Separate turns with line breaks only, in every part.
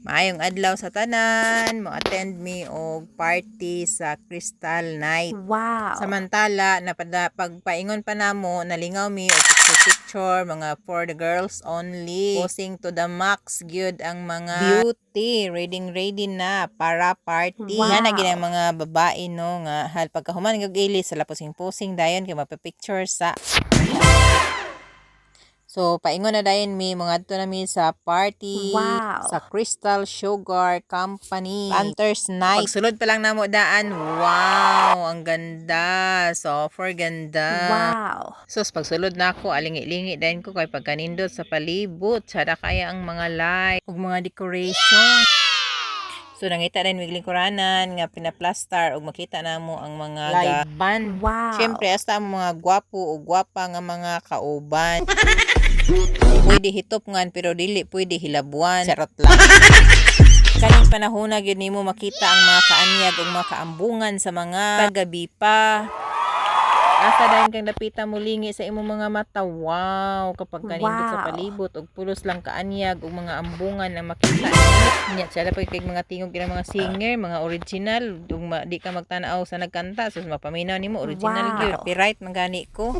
Maayong adlaw sa tanan, mo-attend mi og party sa Crystal Night. Samantala, napada pagpaingon pa namo, nalingaw mi og picture picture, mga for the girls only. Posing to the max gyud ang mga beauty, ready ready na para party. Nga na gyud ang mga babae, no, nga hal pagkahuman og ilis sala posing posing dayon kay mapa-picture sa. So, paingon na dayon mi, mangadto na mi sa party sa Crystal Sugar Company. Planters Night. Pagsulod pa lang namo daan, wow, ang ganda. So, ganda. So, pagsulod na ako, alingi-lingi dayon ko kay pagkanindot sa palibot. Tsada kaya ang mga light ug mga decoration. So, nangita din mig lingkuranan nga pinaplastar ug makita namo ang mga live band. Siyempre, hasta ang mga gwapo o gwapa nga mga kauban. Pwede hitop ngan pero dili pwede hilabuan. Charot lang. Kaning panahon na gyud nimo makita ang mga kaanyag ug mga kaambungan sa mga tagabi pa. Asa dayon kang dapita mulingi sa imong mga mata. Wow, kapag kanindot sa palibot ug pulos lang kaanyag ug mga ambungan ang makita nimo. Nya siya pa kay mga tingog kina mga singer, mga original ug di ka magtan-aw sa nagkanta, so mapaminaw nimo original gyud. Copyright man gani ko.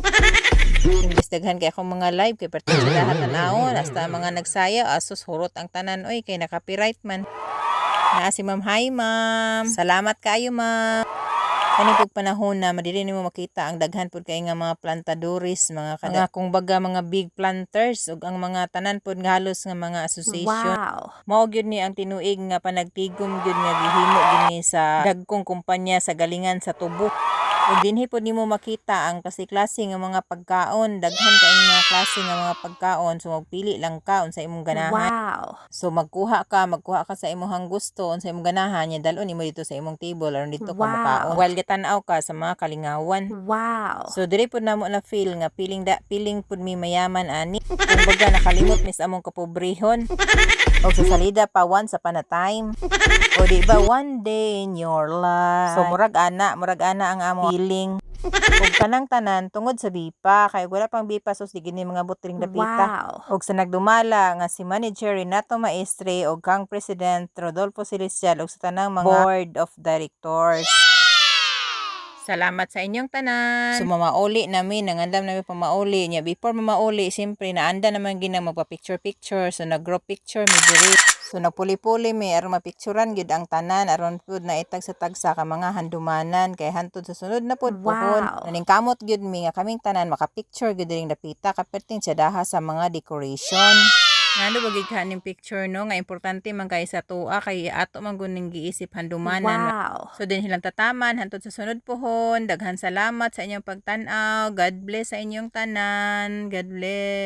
Imbes daghan kay akong mga live kay perti sa lahat tan-awon, hasta ang mga nagsayaw, asus, hurot ang tanan oy kay na-copyright man. Naa si Ma'am, hi ma'am. Salamat kaayo, ma'am. Kani pud panahon na madili nimo makita ang daghan pud kay nga mga plantadores, mga kada, mga kung baga mga big planters ug ang mga tanan pud nga halos nga mga association. Mao gyud ni ang tinuig nga panagtigom gyud nga gihimo gyud ni sa dagkong kumpanya sa galingan sa tubo. Ug dinhi pud nimo makita ang klase-klase nga mga pagkaon, daghan kaayong mga klase nga mga pagkaon, so magpili lang ka unsa imong ganahan. So magkuha ka sa imong gusto, unsa imong ganahan, nya dal-on nimo dito sa imong table aron dito ka mukaon. While gatan-aw ka sa mga kalingawan. So diri pud namo na feel nga feeling da feeling pud mi mayaman ani. Kumbaga nakalimot mi sa among kapobrehon. Og sa salida pa, once upon a time. O di ba, one day in your life. So murag ana ang among feeling. Ug kanang tanan tungod sa bipa kay wala pang bipa, sus, di gini mga butring dapita. Og sa nagdumala nga si Manager Renato Maestre ug kang President Rodolfo Celestial ug sa tanang mga board of directors. Salamat sa inyong tanan. So mamauli nami, nangandam nami pamauli niya. Before mamauli, siyempre naanda naman ginang magpa-picture picture. So nag-group picture mi diri. So nagpuli-puli mi aron mapicturan gyud ang tanan aron pud na itag sa tagsa ka mga handumanan kay hantod sa sunod na pud puhon. Naningkamot gyud mi nga kaming tanan maka-picture gyud diring dapita kaperting daha sa mga decoration. Ngano ba gid ka ning picture, no, nga importante man kay sa tuwa kay ato man gud ning giisip handumanan. So din hilang tataman hantod sa sunod pohon. Daghan salamat sa inyong pagtan-aw. God bless sa inyong tanan. God bless.